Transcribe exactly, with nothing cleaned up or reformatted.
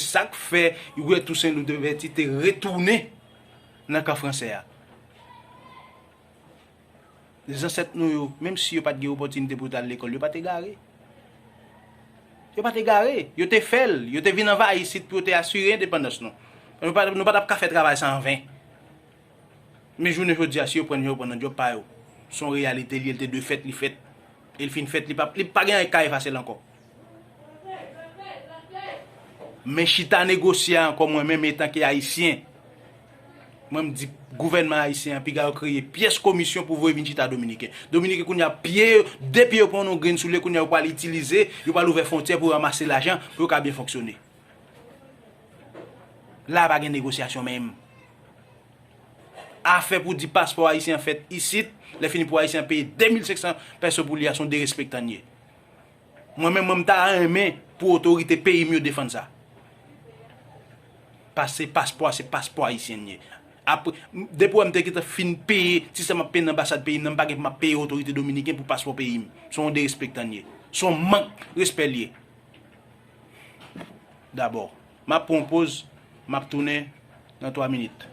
Sa k fè Guy Toussaint Louverture te retounen nan kan fransè a. Zansèt nou yo, menm si yo pa t gen opòtinite pou yo t al lekòl, yo pa t egare. Yo pa t egare. Yo te fè l. Yo te vin anvayi isit pou yo te asire endepandans nou. Nou pa, nou pa t ap ka fè travay sa an ven. Men jounen jodi a, si yo pran yo, yo pran nan djòb pa yo. Se yon reyalite li ye, li te dwe fèt, li fèt. E l fin fèt, li pa, li pa gen anyen k ka efase l ankò. Men chita negosye a ankò, mwen menm, etanke Ayisyen, mwen, m di gouvènman ayisyen an, piga yo kreye pyès komisyon pou voye vin chita Dominiken. Dominiken kounye a, pye yo, de pye yo pran yon grenn soulye, kounye a yo pral itilize, yo pral ouvè fwontyè pou ranmase lajan, pou yo ka byen fonksyone. La pa gen negosyasyon menm. Afè pou di paspò ayisyen an fèt isit, lè fini pou ayisyen an peye de mil senk san pèso pou li a, se yon derespektan l ye. Mwen menm, mwen, m ta renmen pou otorite peyi m yo defann sa. Paske paspò a, se paspò ayisyen l ye. Apre, m, depi w wè m te gentan fin peye, ti sa m ap peye nan anbasad peyi m nan, m pa gen pou m ap peye otorite dominiken pou paspò peyi m. Se yon derespektan l ye. Se yon mank respè l ye. Dabò. M ap pran yon poz, m ap tounen nan twa minit.